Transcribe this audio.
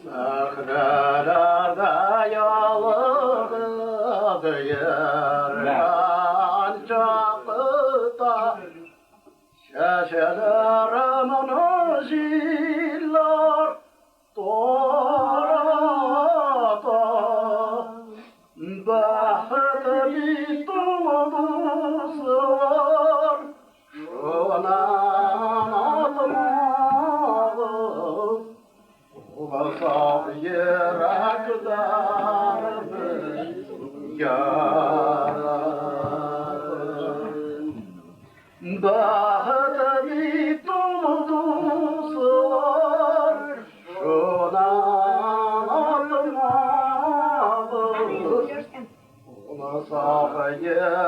Сәхнәләрдә ялгыз йөргән чакта Чәчәләремне җилләр тарата. Бәхет бит ул, дуслар, шуны онытмагыз. Ул саф йөрәкләрне ярата. Бәхет бит ул, дуслар, шуны онытмагыз. Ул саф йөрәкләрне.